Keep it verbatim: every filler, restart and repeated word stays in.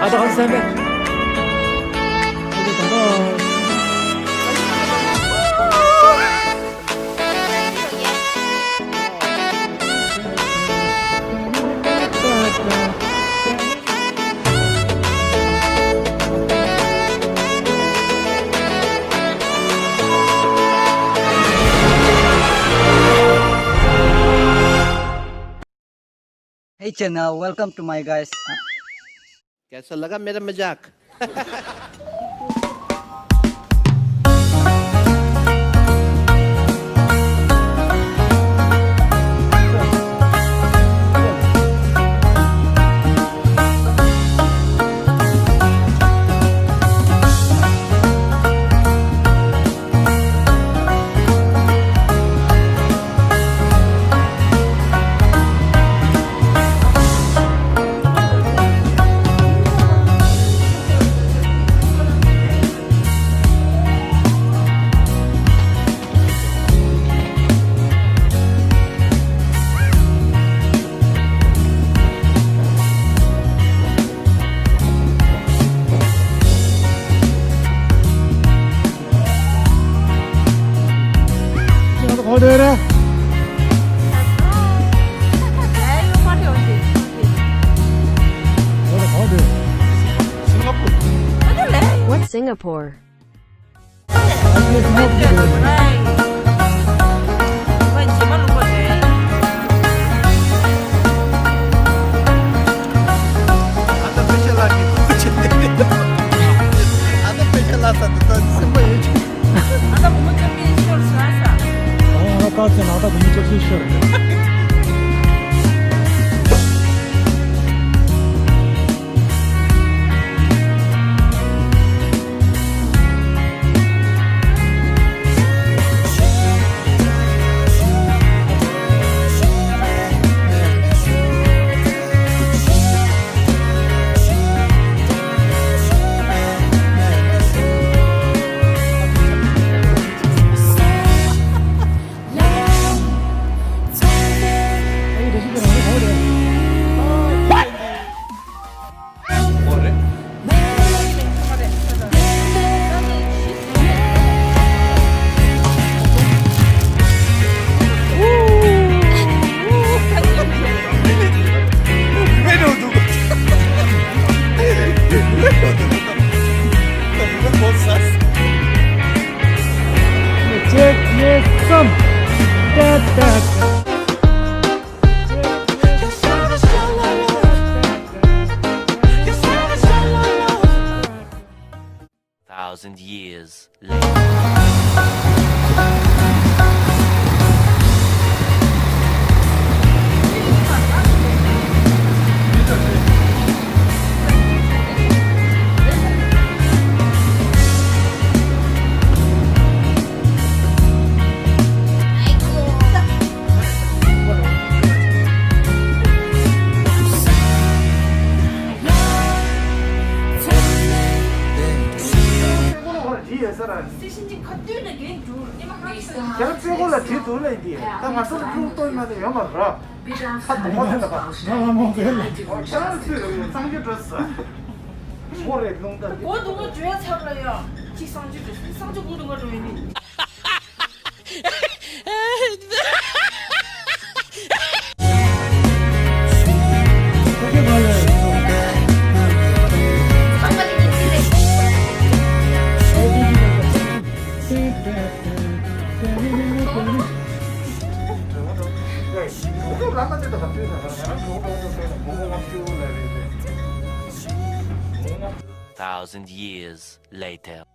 ད་ལྟ་ཧང་སང་པས། Hey channel, welcome to my guys. कैसा लगा मेरा मजाक? What's Singapore? Thousand years later. ཁྱེད་རང་ཚོའི་སྐོར་ལ་བྲིས་འདུག་ལས་འདི་ད་ང་ཚོ་ལ་ལྷུག་ཏོ་ཡིན་ན་ཡོད་མ་རེད། ཁ་དུང་མ་རེད་ད། ང་ལ་མོ་གེ་ལ། ཁྱེད་རང་ཚོས་གསང་སྤྱོད་འགྲོ་ས། མོ་རེད་ལུང་ད་འདི། གོ་དུང་མ་བརྗོད་ཚར་ལ་ཡ། གཅིག་གསང་སྤྱོད་འགྲོ་ས་གསང་སྤྱོད་གོ་དུང་མ་འགྲོ་ཡིན་ནི། Thousand years later.